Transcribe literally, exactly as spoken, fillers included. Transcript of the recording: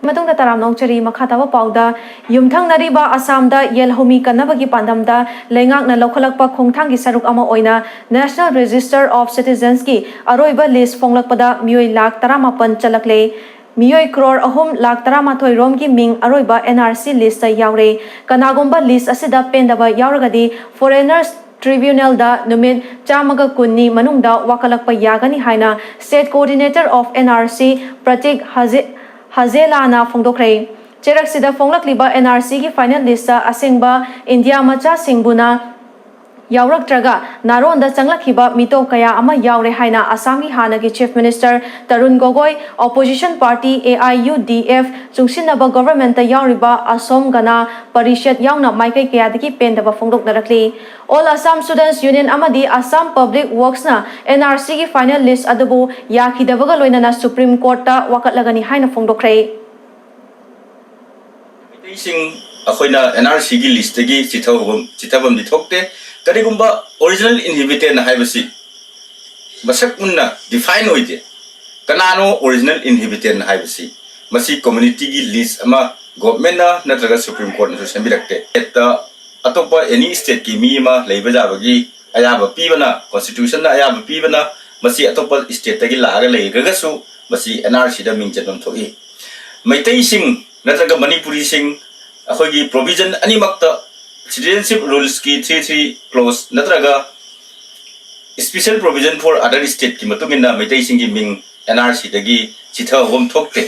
ꯃꯇꯨꯡꯗ ꯇꯔꯥꯝꯅ ꯑꯣꯛꯆꯔꯤ꯫ ꯃꯈꯥ ꯇꯥꯕ ꯄꯥꯎꯗ, ꯌꯨꯝꯊꯪꯅꯔꯤꯕ ꯑꯁꯥꯝꯗ ꯌꯦꯜ ꯍꯧꯃꯤ ꯀꯟꯅꯕꯒꯤ ꯄꯥꯟꯗꯝꯗ ꯂꯩꯉꯥꯛꯅ ꯂꯧꯈꯠꯂꯛꯄ ꯈꯣꯡꯊꯥꯡꯒꯤ ꯁꯔꯨꯛ ꯑꯃ ꯑꯣꯏꯅ National Register of Citizensꯀꯤ ꯑꯔꯣꯏꯕ ꯂꯤꯁ ꯐꯣꯡꯂꯛꯄꯗ ꯃꯤꯑꯣꯏ ꯂꯥꯈ ꯇꯔꯥꯃꯥꯄꯟ ꯆꯜꯂꯛꯂꯦ꯫ ꯃꯤꯑꯣꯏ ꯀ꯭ꯔꯣꯔ ꯑꯍꯨꯝ ꯂꯥꯈ ꯇꯔꯥꯃꯥꯊꯣꯏ ꯔꯣꯝꯒꯤ ꯃꯤꯡ ꯑꯔꯣꯏꯕ N R C ꯂꯤꯁꯇ ꯌꯥꯎꯔꯦ꯫ ꯀꯅꯥꯒꯨꯝꯕ ꯂꯤꯁ ꯑꯁꯤꯗ ꯄꯦꯟꯗꯕ ꯌꯥꯎꯔꯒꯗꯤ Foreigners Tribunalꯗ ꯅꯨꯃꯤꯠ ꯆꯥꯝꯃꯒ ꯀꯨꯟꯅꯤ ꯃꯅꯨꯡꯗ ꯋꯥꯀꯠꯂꯛꯄ ꯌꯥꯒꯅꯤ ꯍꯥꯏꯅ State Coordinator of N R C ꯄ꯭ꯔꯇꯤꯛ ꯍꯖꯦ-, ꯍꯖꯦꯂꯥꯅ ꯐꯣꯡꯗꯣꯛꯈ꯭ꯔꯦ꯫ ꯆꯦꯔꯛꯁꯤꯗ ꯐꯣꯡꯂꯛꯂꯤꯕ N R Cꯒꯤ final listꯇ ꯑꯁꯦꯡꯕ ꯏꯟꯗꯤꯌꯥ ꯃꯆꯥꯁꯤꯡꯕꯨꯅ ꯌꯥꯎꯔꯛꯇ꯭ꯔꯒ ꯅꯥꯔꯣꯟꯗ ꯆꯪꯂꯛꯈꯤꯕ ꯃꯤꯇꯣꯞ ꯀꯌꯥ ꯑꯃ ꯌꯥꯎꯔꯦ ꯍꯥꯏꯅ ꯑꯁꯥꯝꯒꯤ ꯍꯥꯟꯅꯒꯤ Chief Minister Tarun ꯒꯣꯒꯣꯏ, opposition party A I U D F, ꯆꯨꯡꯁꯤꯟꯅꯕ governmentꯇ ꯌꯥꯎꯔꯤꯕ ꯑꯁꯣꯝ ꯒꯅ ꯄꯔꯤꯁꯠ ꯌꯥꯎꯅ ꯃꯥꯏꯀꯩ ꯀꯌꯥꯗꯒꯤ ꯄꯦꯟꯗꯕ ꯐꯣꯡꯗꯣꯛꯅꯔꯛꯂꯤ꯫ All Assam Students Union ꯑꯃꯗꯤ Assam Public Worksꯅ N R Cꯒꯤ final list ꯑꯗꯨꯕꯨ ꯌꯥꯈꯤꯗꯕꯒ ꯂꯣꯏꯅꯅ Supreme Courtꯇ ꯋꯥꯀꯠꯂꯒꯅꯤ ꯍꯥꯏꯅ ꯐꯣꯡꯗꯣꯛꯈ꯭ꯔꯦ꯫ ꯃꯩꯇꯩꯁꯤꯡ ꯑꯩꯈꯣꯏꯅ N R Cꯒꯤ listꯇꯒꯤ ꯆꯤꯊꯕꯝ-, ꯆꯤꯊꯕꯝꯗꯤ ꯊꯣꯛꯇꯦ꯫ ꯀꯔꯤꯒꯨꯝꯕ original inhabitant ꯍꯥꯏꯕꯁꯤ ꯃꯁꯛ ꯃꯨꯟꯅ define ꯑꯣꯏꯗꯦ꯫ ꯀꯅꯥꯅꯣ original inhabitant ꯍꯥꯏꯕꯁꯤ? ꯃꯁꯤ communityꯒꯤ list ꯑꯃ governmentꯅ ꯅꯠꯇ꯭ꯔꯒ Supreme Courtꯅꯁꯨ ꯁꯦꯝꯕꯤꯔꯛꯇꯦ꯫ ꯍꯦꯛꯇ ꯑꯇꯣꯞꯄ any stateꯀꯤ ꯃꯤ ꯑꯃ ꯂꯩꯕ ꯌꯥꯕꯒꯤ ꯑꯌꯥꯕ ꯄꯤꯕꯅ, constitutionꯅ ꯑꯌꯥꯕ ꯄꯤꯕꯅ, ꯃꯁꯤ ꯑꯇꯣꯞꯄ stateꯇꯒꯤ ꯂꯥꯛꯑꯒ ꯂꯩꯔꯒꯁꯨ ꯃꯁꯤ N R Cꯗ ꯃꯤꯡ ꯆꯟꯐꯝ ꯊꯣꯛꯏ꯫ ꯃꯩꯇꯩꯁꯤꯡ ꯅꯠꯇ꯭ꯔꯒ ꯃꯅꯤꯄꯨꯔꯤꯁꯤꯡ ꯑꯩꯈꯣꯏꯒꯤ provision ꯑꯅꯤꯃꯛꯇ citizenship rulesꯀꯤ three three clause ꯅꯠꯇ꯭ꯔꯒ special provision for other stateꯀꯤ ꯃꯇꯨꯡ ꯏꯟꯅ ꯃꯩꯇꯩꯁꯤꯡꯒꯤ ꯃꯤꯡ N R Cꯗꯒꯤ ꯆꯤꯊꯕꯝ ꯊꯣꯛꯇꯦ꯫